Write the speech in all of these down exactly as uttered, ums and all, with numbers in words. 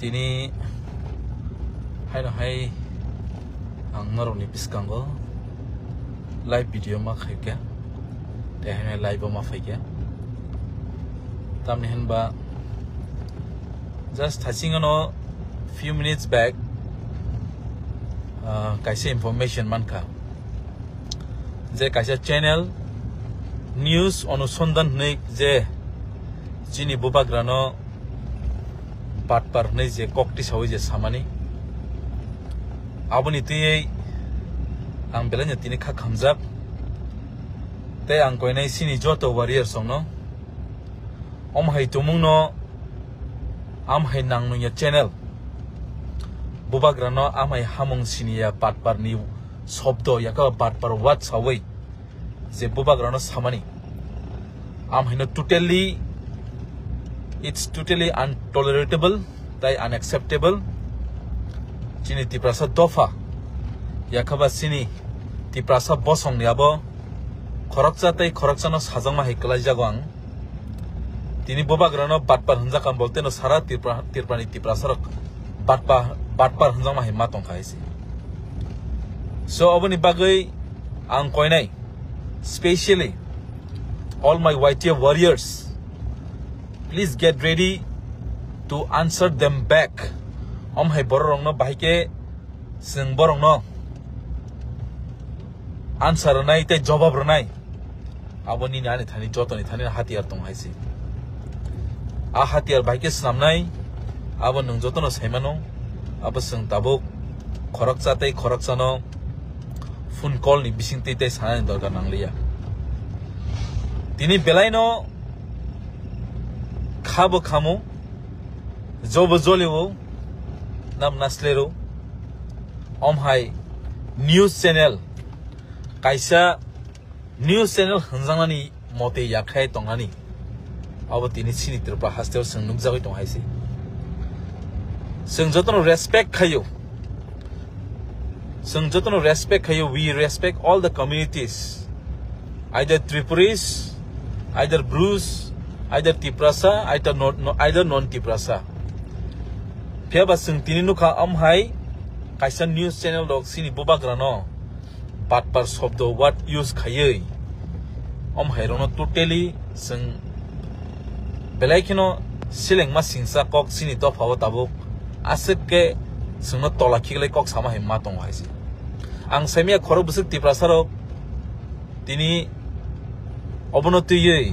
Tini haino hai ang norokni bwskango live video ma khaikha, tei haino live o ma phaikha. Tamni hinba just thasing ano few minutes back, ah, kaisa information mankha je kaisa channel News Anusandhan hwnwi je chini bubagrano batpar hwnwi je kok tisawi je samani, aboni twiwi ang belaino tini kha khamjak. Tei ang koinai chini joto warriors rokno, om hai tumungno, am hai nang nungya channel, bubagrano am hai hamung siniya batparni shobdo, yakha batpar word sawi je bubagrano samani, am haino totally, it's totally intolerable tei unacceptable. Chini Tiprasa dopha, yakhaba chini Tiprasa bosongni abo khoroksa tei khoroksano sajakma hai kwlaijago ang. Tini bubagrano batpar hwnjakha, bolteno sara Tripura, Tripurani Tiprasarok batpa-, batpar hwnjakma hai ma tongkha hai se. So, oboni bagwi ang koinai, specially all my Y T F warriors, please get ready to answer them back. Om hai bororokno bahai khe chwng borokno answer rwnai tei jobab rwnai. Abo nini ani thani jotoni thani hatiyar tong hai se. A hatiyar bai khe swnamnai, abo nwng jotono saimano, abo chwng tabuk khoroksa tei khoroksano phone call ni bisingtwi tei sanani dorkar nangliya. Tini belaino kha bo khamo, jo bo jolio, nam naslero, om hai news channel, kaisa news channel hwnjaknani mote yakhai tongnani, abo tini chini Tripura hasteo chwng nukjagwi tong hai se. Chwng jotono respect khaio, chwng jotono respect khaio, we respect all the communities, either Tripuris, either Brus, either Tiprasa, either non, no, either non Tiprasa. Phiya ba chwng tini nukha, om hai kaisa news channel rok chini bubagrano batpar shobdo word use khaiwi, om hai rokno totally chwng belai kheno selengma singsa kok chini dophao tabuk aswk khe chwngno tola khiklai kok sama hai ma tongo hai se. Ang saimaya khorok bwswk Tiprasa rok tini obono twiwi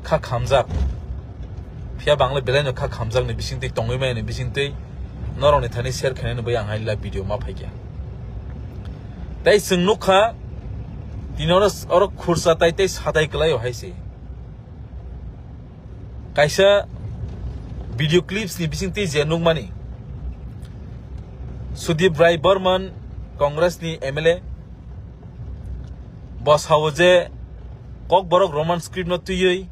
kha khamjak. Phiya bangla belaino kha khamjakni bisingtwi tongwi maya ni bisingtwi norokni thani share khainani bai ang hai live video ma phaikha. Tei chwng nukha tini oro, oro khursa tai tei sadai kwlaio hai se. Kaisa video clips ni bisingtwi je nukmani, Sudip Rai Barman, Congress ni M L A, bo sao je Kokborok Roman script no twiwi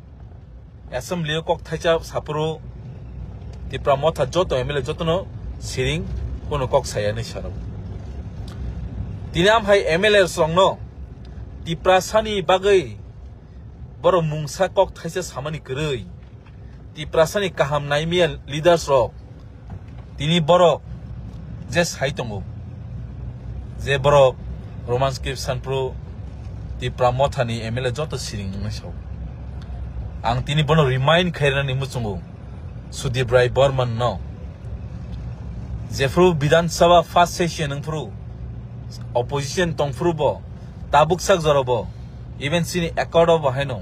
assembly o kok thaisa saphuru Tipra Motha joto M L A jotono siring, kono kok saya hinwi sano. Tini am hai M L A rokno Tiprasani bagwi borok mungsa kok thaisa samani kwrwi, Tiprasani kaham naimaya leaders rok tini borok je sai tongo je borok Roman script sanphuru Tipra Mothani M L A joto siring wngwi sao. Ang tini bono remind khairani muchungo Sudip Rai Barman no, jephuru Bidhan Sabha first session wngphuru opposition tongphuru bo, tabuk sak jora bo, even chini accord o bo haino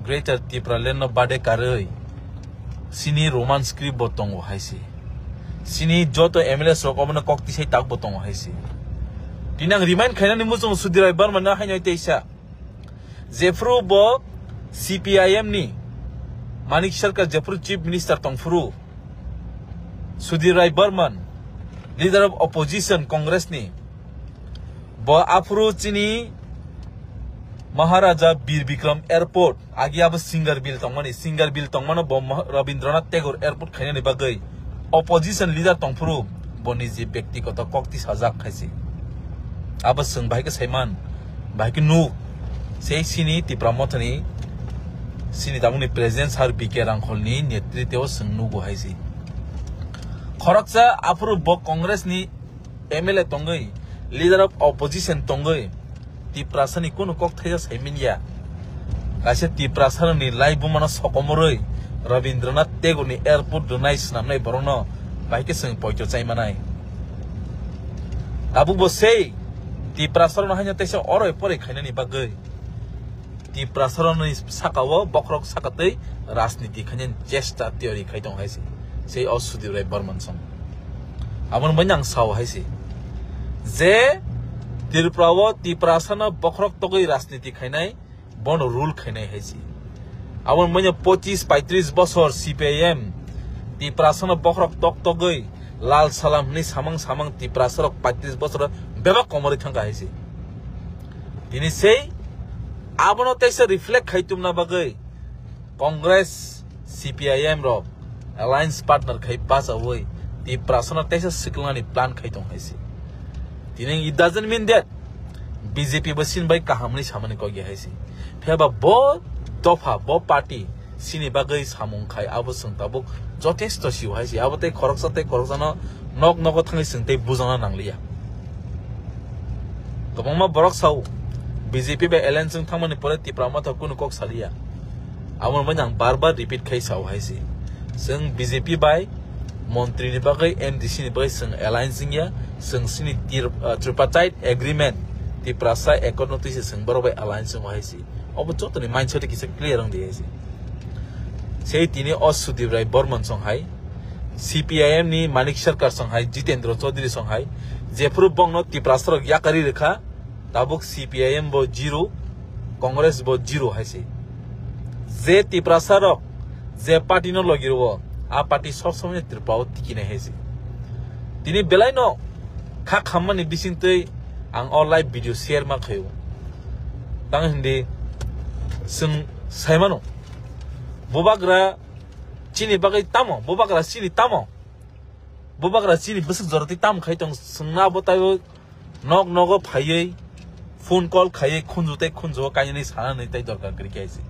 Greater Tipraland no bade karwi chini Roman script bo tongo hai se. Chini joto M L A rok obono kok tisai tak bo tongo hai se. Tini ang remind khainani muchung Sudip Rai Barman no haino teisa. Jephuru bo C P I M ni Manik Sarkar jephuru Chief Minister tongphuru, Sudip Rai Barman, Leader of Opposition Congress ni, bo aphuru chini Maharaja Bir Bikram Airport, agi abo Singarbil tongmani, Singarbil tongmano bo Mah-, Rabindranath Tagore Airport khainani bagwi opposition leader tongphuru, boni je bektigoto kok tisajak khaise. Abo chwng bahai khe saiman, bahai khe nuk, sei chini Tipra Mothani, chini tabukni President Sir B K Rangkholni netriteo chwng nugo hai se. Khoroksa aphuru bo Congress ni M L A tongwi, leader of opposition tongwi, Tiprasani kunu kok thaisa saimanya. Kaisa Tiprasani laibumano sokomorwi Rabindranath Tagore ni airport rwnai swnamnai borokno bai khe chwng poito chaimanai. Tabuk bo sei Tiprasarokno haino teisa oroi poroi khainani bagwi Tiprasarokni sakao bokhorok sakatwi rajniti khainani chesta tiyari khai tong hai se. Sei o Sudip Rai Barman song. Aboni bai ang sao hai se. Je Tripura o Tiprasano bokhorok togwi rajniti khainai, bono rule khainai hai se. Aboni bai pochis paitris bosor C P I M Tiprasano bokhorok tok togwi lal salam hwnwi samang samang Tiprasarok paitris bosor bebak komorwi thangkha hai se. Tini sei abono teisa reflect khai tumna bagwi Congress, C P I M rok alliance partner khai bachawi Tiprasano teisa swklanani plan khai tong hai se. Tini it doesn't mean that B J P bo sin bai kaham hwnwi samani kok ya hai se. Phiya ba bo dopha, bo party sini bagwi samung khai abo chwng tabuk jotesto sio hai se. Abo tei khoroksa tei khoroksano nok nogo thangwi chwng tei bujana nangliya. Kwbangma borok sao, B J P bai alliance wng thangmani pore Tipra Motha kunu kok saliya. Abo bai ang bar bar repeat khai sao hai se. Chwng B J P bai montri ni bagwi, M D C ni bagwi chwng alliance wngya, chwng sini Tir-, ah, tripartite agreement, Tiprasa accord no twi se chwng borok bai alliance wngo hai se. Obo jotoni mindset kisa clear wng di hai se. Sei tini o Sudip Rai Barman song hai, C P I M ni Manik Sarkar song hai, Jitendra Chaudhary song hai, jephuru bongno Tiprasa rok yakari rwkha, tabuk C P I M bo zero, Congress bo zero hai se. Je Tiprasa rok je party no logi rwo, a party sob somoi Tripura o tiki nai hai se. Tini belai no kha khammani bisingtwi ang o live video share ma khaio. Tang hindi chwng saimano. Bubagra chini bagwi tamo, bubagra chini tamo. Bubagra chini bwswk joroti tam khai tong chwngna abo taibo nok nogo phaiwi phone call khaiwi khunju tei khunju o kainwi sanani tei dorkar kwrwi khe hai se.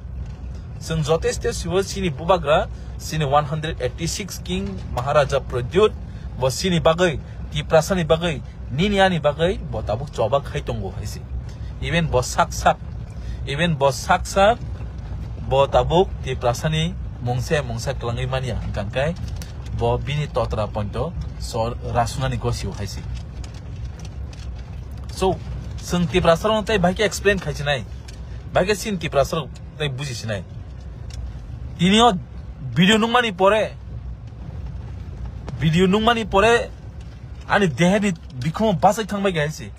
Chwng jotesto sibo chini bubagra chini one hundred eighty six King Maharaja Pradyut bo chini bagwi Tiprasani bagwi nini ani bagwi bo tabuk choba khai tongo hai se. Even bo sak sak, even bo sak sak bo tabuk Tiprasani mungsa mungsa kwlangwi manya hwnkha khe bo bini totra pointo so rasunani gosio hai se. So, chwng Tiprasarokno tei bai khe explain khai sinai, bai khe sin Tiprasarok tei buji sinai. Tini o video nukmani pore, video nukmani pore ani dehani bikhumo bachai thangbai khe hai se.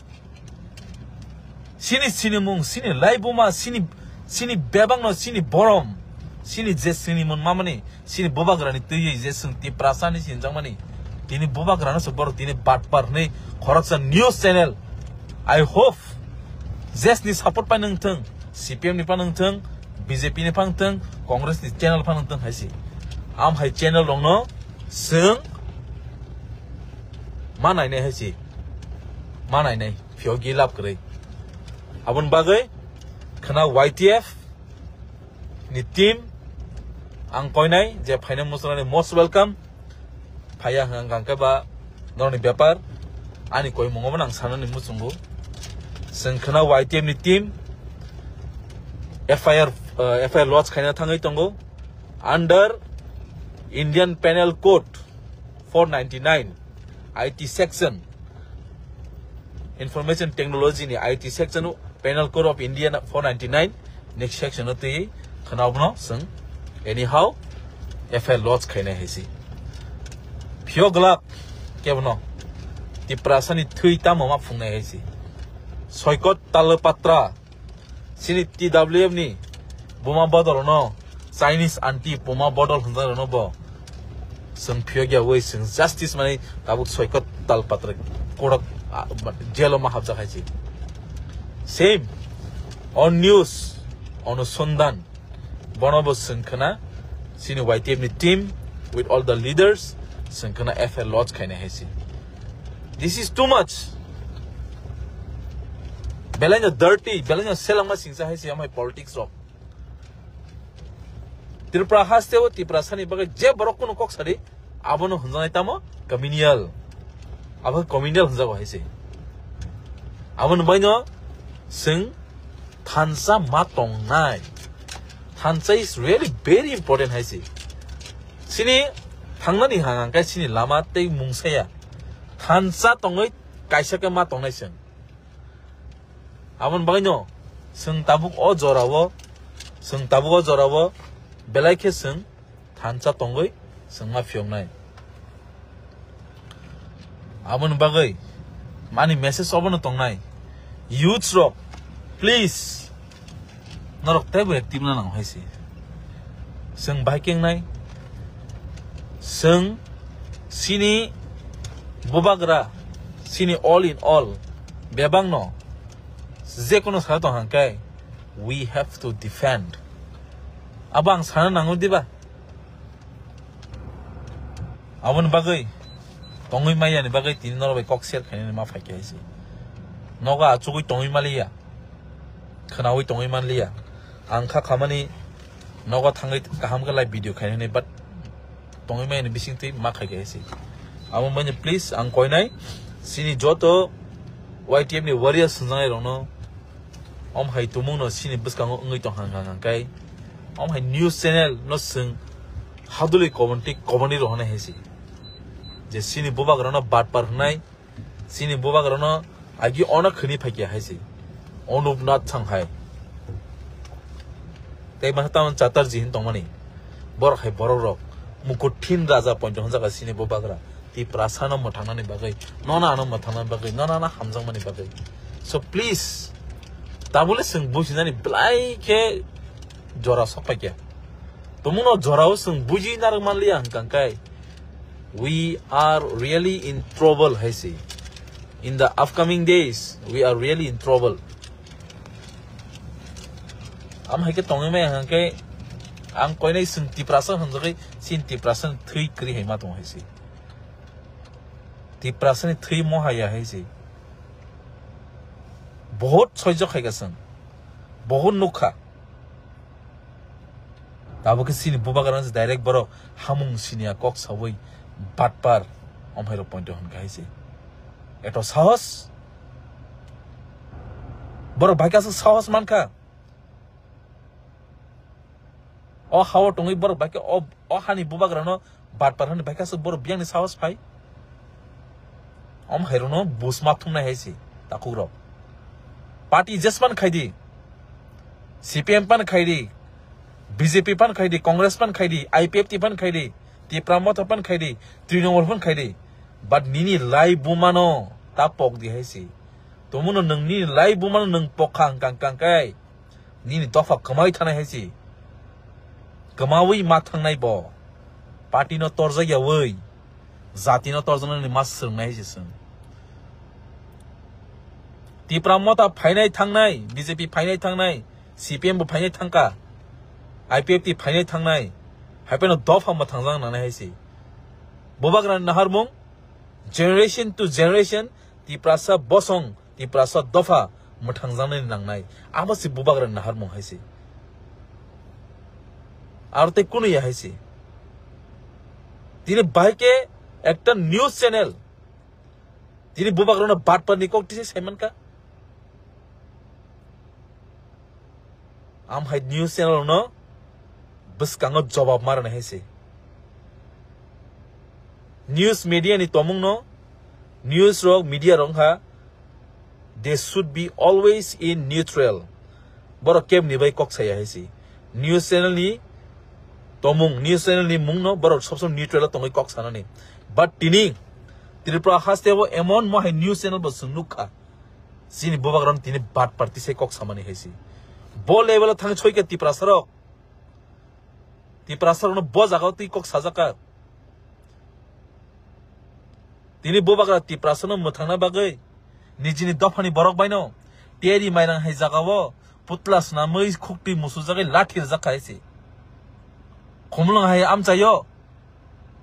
Sini sinimung, sini laibuma, sini, sini bebakno, sini borom, sini je sini mun mamani, sini bubagrani twiwi je chwng Tiprasani sinjakmani, tini bubagrano se borok tini batpar hwnwi khoroksa news channel. I hope jesni support pai nang thung, C P M ni pa nang thung, B J P ni pa nang thung, Congress ni channel pa nang thung hai se. Am hai channel rokno chwng ma nainai hai se, ma nainai. Phiyok gilap kwrwi. Aboni bagwi khwna Y T F ni team ang koinai je phainai muchungnani most welcome. Phaiya hwnkha hwnkhe ba norokni bepar, ani koimungo bo nang sanani muchungo. Chwng khwna Y T F ni team F I R, uh, F I R lodge khaina thangwi tongo under Indian Penal Code four ninety-nine, I T section, Information Technology ni I T section o, Penal Code of India four ninety-nine ni section o twi khwna bono chwng anyhow F I R lodge khainai hai se. Phiyok glak kebono Tiprasani thwi tamo ma phungnai hai se. Soikot Talapatra Chini T W F ni buma bodol no Chinese anti buma bodol hwnjak rwno bo. Chwng phiyok ya wi chwng justice mani tabuk Soikot Talpatra kodok, ah, jail o ma hapjak hai se. Same on news, Anusandhan, bono bo chwng khwna chini Y T F ni team with all the leaders chwng khwna F I R lodge khainai hai se. This is too much. Belai no dirty, belai no selangma singsa hai se amai politics rok. Tripura haste o Tiprasani bagwi je borok kuno kok sadi, Abono hwnjaknai tamo communal. Abo communal hwnjago hai se. Aboni baino chwng thansa ma tongnai. Thansa is really very important hai se. Chini thangnani hang hang khe chini lama tei mungsaya. Thansa tongwi kaisa khe ma tongnai chwng. Aboni bagwino chwng tabuk o jorao, chwng tabuk o jorao belai khe chwng thansa tongwi chwng ma phiyoknai. Aboni bagwi mani message obono tongnai, youths rok, please, norok teibo active na nango hai se. Chwng bahai kengnai, chwng chini bubagra, chini all in all, bebakno je kono sara tong hang khe, we have to defend. Abo ang sana nango diba? Aboni bagwi tongwi maya ni bagwi tini norok bai kok share khainani ma phai khe hai se. Nogo achugwi tongwi maliya, khwnawi tongwi manliya. Ang kha khamani nogo thangwi kaham khe live video khainani, but tongwi maya ni bisingtwi ma khai khe hai se. Abo manya please ang koinai chini joto Y T F ni warriors hwnjaknai rokno om hai tumung no chini bwskango wngwi tong hang hang hang kai om hai news channel no chwng haduli commentary comedy rok hwnwi hai se. Je chini bubagra no batpar hwnai, chini bubagra no agi ono khwni phai khe hai se. Onupnath Sanghai. Tei ma tamo Chatterjee hin tongmani. Borok hai borok rok. Mukuthin Raja pointo hwnjago chini bubagra. Tiprasa no mwthangnani bagwi. Nono ano mwthangnani bagwi. Nono ano hamjakmani bagwi. So please. Tabule chwng bujinani belai khe jora sok paikha. Tongmano jorao chwng buji narwk manliya hwnkha khe. We are really in trouble hai se. In the upcoming days, we are really in trouble. Am hai khe tongwi maya hwnkhe ang koinai chwng Tiprasa hwnjagwi chini Tiprasa ni thwi kwrwi hai ma tong hai se. Tiprasa ni thwi mo haya hai se. Bohut soijo khai ka chwng. Bohut nukha. Tabuk khe chini bubagra no direct borok hamung siniya kok sawi batpar om hai rok pointo hwn kha hai se. Eto sahos. Borok bai kaisa sahos mankha. O hao tongwi borok bai khe o, o hani bubagra no batpar hwnwi bai kaisa borok biyang ni sahos phai. Om hai rok no bus ma thumnai hai se takhuk rok. Party jesman khai di. C P M pan khai di. B J P pan khai di. Congress pan khai di. I P F T pan khai di. Tipra Motha pan khai di. Trinamool pan khai di. But nini lai buma no ta pok di hai se. Tongmano nwng nini lai buma no nwng pok kha hwnkha hwnkha khe. Nini dopha kwmawi thanai hai se. Kwmawi ma thangnai bo. Party no torjak yawi. Jati no torjaknani ma swrwngnai hai se chwng. Tipra Motha phainai thangnai, B J P phainai thangnai, C P M bo phainai thangkha, I P F T phainai thangnai. Haiphano dopha mwthangjak nangnai hai se. Bubagrani naharmung, generation to generation, Tiprasa bosong, Tiprasa dopha mwthangjaknai nangnai. Abo se bubagrani naharmung hai se. Aro tei kunu ya hai se. Tini bahai khe ekta news channel. Tini bubagrano batpar ni kok tise saiman ka. Am hai news channel no bwskango jobab ma rwnai hai se. News media ni tomung no, news rok media rok ha, they should be always in neutral. Borok kebni bai kok saya hai se. News channel ni tomung, news channel ni mung no borok sob sob neutral tongwi kok sanani. But tini Tripura haste o emon mo hai news channel bo chwng nukha. Chini bubagrano tini batpar tisai kok samani hai se. Bo level o thang soi khe Tiprasa rok. Tiprasa rokno bo jaga o twi kok sajak kha. Tini bubagra Tiprasa no mwthangna bagwi nijini dophani borok baino teri mairang hai jaga o putla swnamwi khuktwi musujagwi lathi rwjak kha hai se. Khumulwng hai amchaio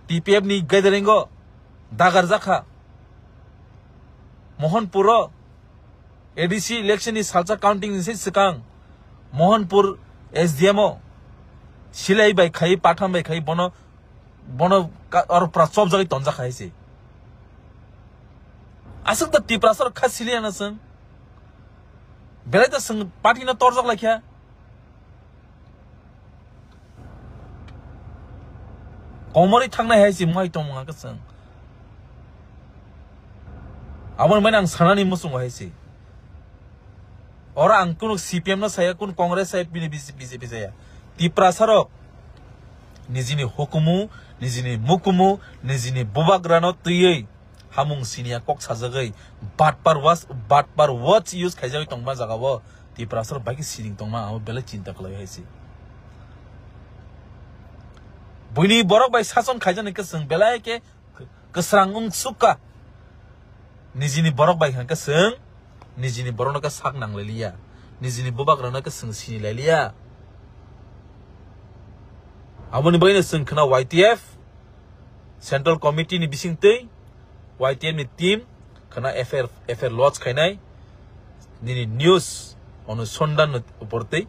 T P F ni gathering o dagarjak kha. Mohanpur o A D C election ni salsa counting ni se swkang Mohanpur S D M o silai bai khai, patham bai khai bono Bono ka-, oro pura chopjagwi tonjak hai se. Aswk da Tiprasa rok kha siliya na chwng. Belai da chwng party no torjak laikha. Komorwi thangnai hai se mai tongmung khe chwng. Aboni mani ang sanani muchungo hai se. Oro ang kunu C P M no saya, kunu Congress saya, bini B J P saya. Tiprasa rok nijini hukumu, nijini mukumu, nijini bubagrano twiwi hamung siniya kok sajagwi batpar was, batpar words use khaijagwi tongma jaga o Tiprasa rok bai khe siring tongma amo belai chinta khlai hai se. Buini borok bai sason khaijaknai khe chwng belai khe kwsrang wng sukha. Nijini borok bai hwnkhe chwng nijini borokno khe sak nang lailiya, nijini bubagrano khe chwng sini lailiya. Aboni bagwino chwng khna Y T F Central Committee ni bisingtwi Y T F ni team khna F I R, F I R lodge khainai nini news onusandhan ni upor twi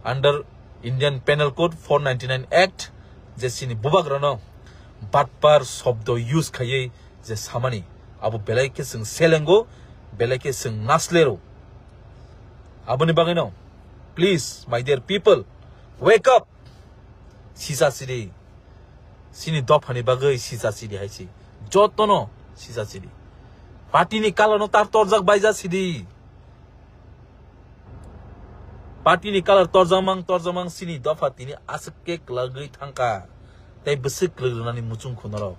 under Indian Penal Code four ninety-nine Act je chini bubagrano batpar shobdo use khaiwi je samani abo belai khe chwng selengo, belai khe chwng naslero. Aboni bagwino, please, my dear people, wake up! Sisa sidi. Sini dophani bagwi sisa sidi hai si. Jotono sisa sidi. Party ni color no tar torjak baija sidi. Party ni color torjamang torjamang sini dopha tini aswk khe kwlagwi thangkha. Tei bwswk kwlwk rwnani muchung khunarok.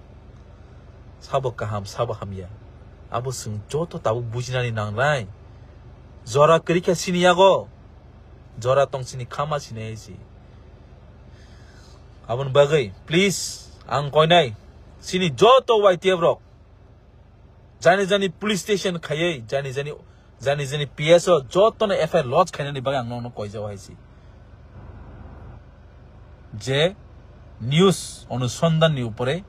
Sabo kaham, sabo hamya. Abo chwng joto tabuk bujinani nangnai. Jora kwrwi kha sini yago. Jora tong sini khama sini hai si. Aboni bagwi, please, ang koinai, sini joto Y T F rok, jani jani police station khaiwi, jani jani, jani jani P S o jotono F I R lodge khainani bagwi ang nono koijao hai si. Je news onusandhan ni upore,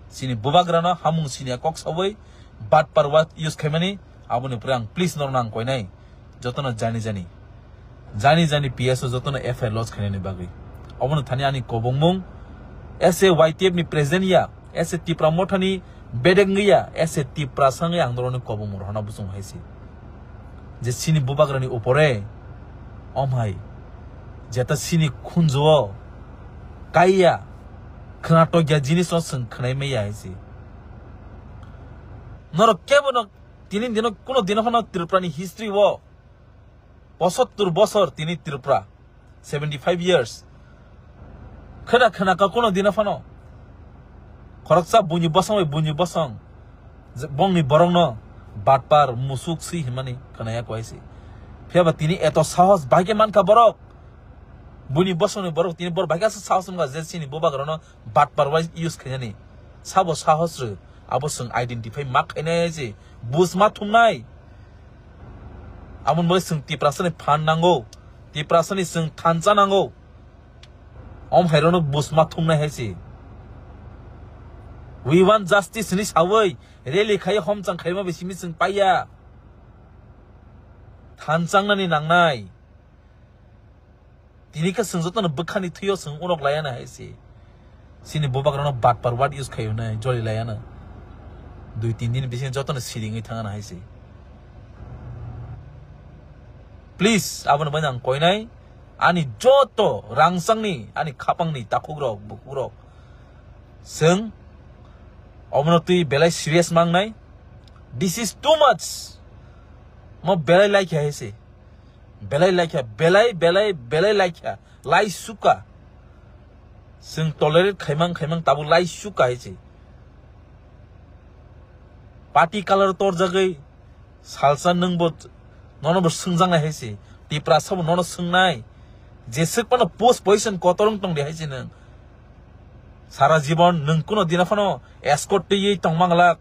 sini bubagrano hamung siniya kok sawi, batpar word use khaimani, aboni upore ang please norno ang koinai. Jotono jani jani. Jani jani P S o jotono F I R lodge khainani bagwi. Obono thani ani kobongmung S A Y T F ni president ya, S A Tipra Motha ni bedek wngwi ya, S A Tiprasa wngwi ang norokni kobongmung rohorna bwswng hai se. Je sini bubagrani upore, omhai, jeta sini khunjuo, kaiya, khwnatok ya jinis no chwng khwnai maya hai se. Norok kebo no tini dino kuno dino phano Tripura ni history o Pochattor bosor tini Tripura, seventy five years. Khwna khwna ka kuno dino phano. Khoroksa buini bosong bai buini bosong. Je bongni borokno batpar musuk si himani khwnaya kwai si. Phiya ba tini eto sahos bai khe mankha borok. Buini bosongni borok tini borok bai khe aswk sahos wngkha je chini bubagrano batpar wai use khainani. Sabo sahos rw, abo chwng identify ma khainai se, buj ma thumnai. Aboni bagwi chwng Tiprasani phan nango, Tiprasani chwng thansa nango. Om hairokno buj ma thumnai hai se. We want justice hwnwi sawi rally khai homchang khaima bai simi chwng paiya. Thansangnani nangnai. Tini khe chwng jotono bwkhani thwio chwng unok laiya na hai se. Chini bubagrano batpar word use khaio na, joli laiya na. Dui tin din bisingo jotono siringwi thang na hai se. Please, aboni bagwi ang koinai, ani joto rangchakni, ani khapangni takhukrok, bukhukrok, chwng omono twi belai serious mangnai. This is too much. Mo belai laikha hai se. Belai laikha, belai, belai, belai laikha. Lai suka. Chwng tolerate khaimang, khaimang tabuk lai suka hai se. Party color torjagwi salsa nwngbo nono bo swngjaknai hai se. Tiprasa bo nono swngnai. Jeswk phano post position kotor wng tongdi hai se nwng. Sara jibon nwng kuno dina phano escort twiwi tongma glak.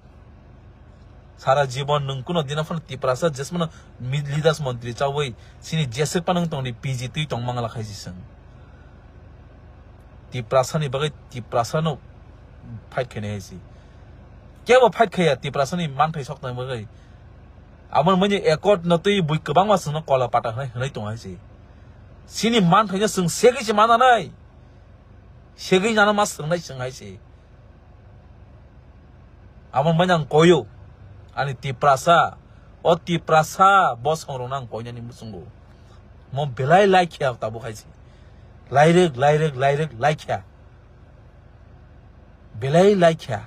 Sara jibon nwng kuno dina phano Tiprasa jesmano mi-, leaders montri chawi sini jeswk phano wng tongdi P G twi tongma glak hai se chwng. Tiprasani bagwi Tiprasano fight khainai hai se. Kebo fight khaiya Tiprasani manthai soknai bagwi. Aboni manya accord no twi bui kwbangma chwngno kola pata hwnwi, hwnwi tongo hai se. Sini manthaino chwng segwi se mananai. Segwi nano ma swngnai swng hai se. Aboni bai ang koyo. Ani Tiprasa, o Tiprasa bosong rokno ang koinani muchungo. Mo belai laikha tabuk hai se. Lairek, lairek, lairek laikha. Belai laikha.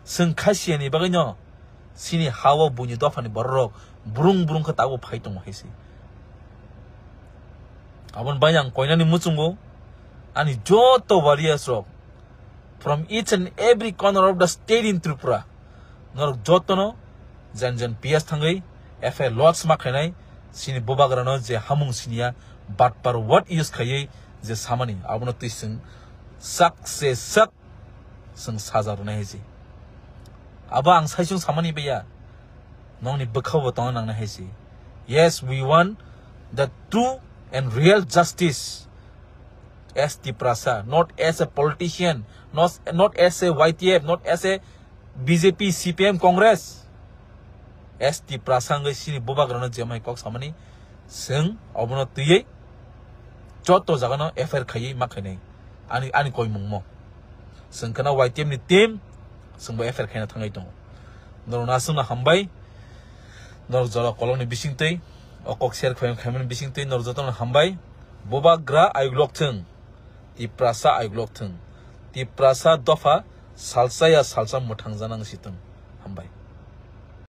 Swng kha siyani bagwi no. Sini hao buini dophani bororok brung brung khe tabuk phai tongo hai se. Aboni bai ang koinani muchungo ani joto warriors rok from each and every corner of the state in Tripura. Norok jotono jen jen P S thangwi F I R lodge ma khainai sini bubagrano je hamung siniya batpar word use khaiwi je samani abono twi swng sak se sak swng saja rwnai hai se. Abo ang saichung samani baya. Nongni bwkhao bo tongna nangnai hai se. Yes, we want the true and real justice as Tiprasa, not as a politician, not, not as a Y T F, not as a B J P, C P M, Congress. As Tiprasa wngwi sini bubagrano je mai kok samani, swng obono twiwi joto jagano F I R khaiwi ma khainai ani, ani koimungmo. Swng kheno Y T F ni team, swngbo F I R khaina thangwi tongo. Norok naswkno hambai, norok jora kolokni bisingtwi, o kok share khaimani bisingtwi norok jotono hambai. Bubagra ayuk lok thwng, Tiprasa ayuk lok thwng, Tiprasa dopha salsa ya salsa mwthang janang si thwng. Hambai.